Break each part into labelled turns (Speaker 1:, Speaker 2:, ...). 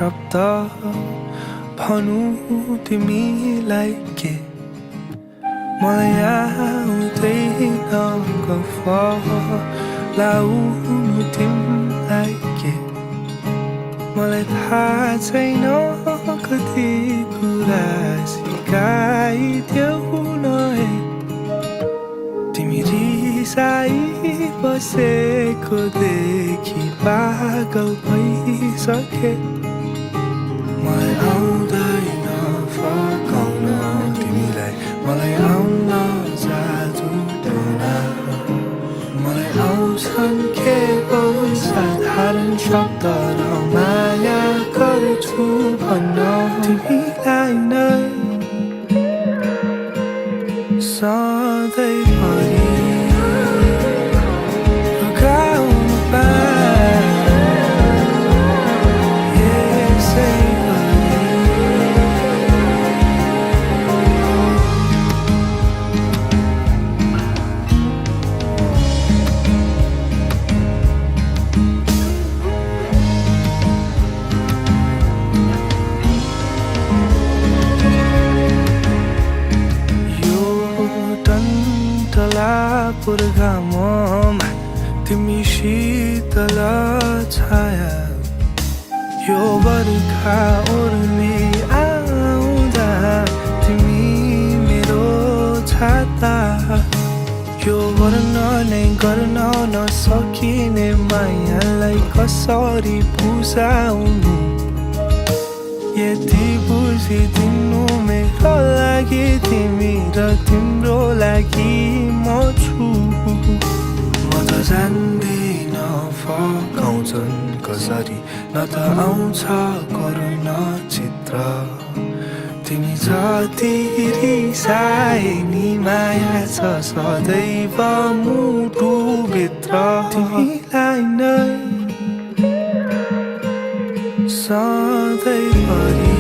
Speaker 1: शब्द भनु तिमीलाई के मलाई आउँदैन गफ लाउनु तिमीलाई के मलाई थाहा छैन कति कुरा सिकाइदेऊ न तिमी रिसाई बसेको देखि पागल भइसके मलाई आउँदैन फकाउन तिमीलाई मलाई आउन जादु टोना मलाई आउँछन् केवल साधारण शब्द र माया गर्छु भन्न तिमीलाई नै सधैँभरि पुर्गाममा तिमी शीतल छाया यो बर्खा ओर्ली आउँदा तिमी मेरो छाता यो वर्णनै गर्न नसकिने मायालाई कसरी बुझाउनु यति बुझिदिनु मेरो लागि तिमी र तिम्रो लागि म छु म त जान्दिन फकाउँछन् कसरी न त आउँछ करुण चित्र तिमी जति रिसाए नि माया छ सदैव मुटुभित्र तिमीलाई नै सधैँभरि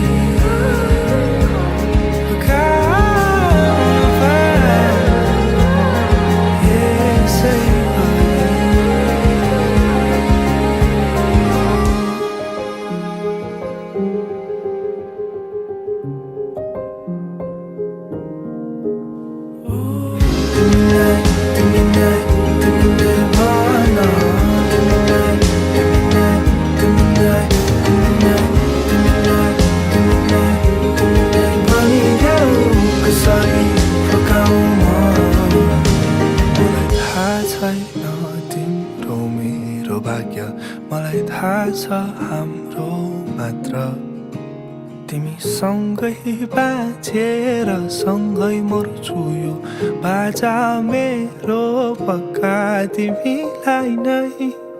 Speaker 1: तिम्रो मेरो भाग्य मलाई थाहा छ हाम्रो मात्र तिमी सँगै बाँचेर सँगै मर्छु यो बाजा मेरो पक्का तिमीलाई नै